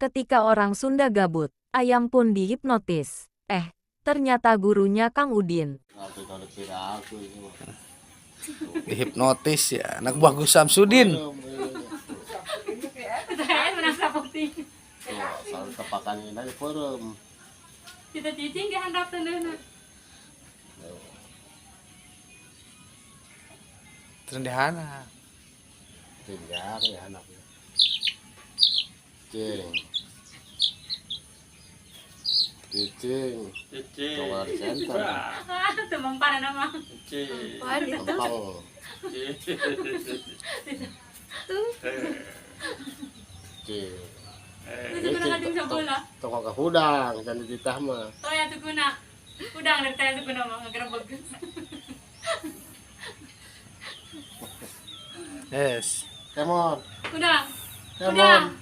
Ketika orang Sunda gabut, ayam pun dihipnotis. Ternyata gurunya Kang Udin. Dihipnotis ya, anak buah Gus Samsudin. Saya menang saputi. Tuh, tepakan ini dari forum. Kita cicing ke handap tendeuhna. Terendahana. Tinggal ya anaknya. Cing. Cicing. Cicing. Keluar center. Ah, tumampan na mah. Cicing. Lempeng. Cing. Itu guna kadung sabola. Toko ke hudang kan dititah mah. Toya tuh guna. Udang dari taya tuh guna mah ngegerebeg. Yes. Come on. Udang. Come Udang. on.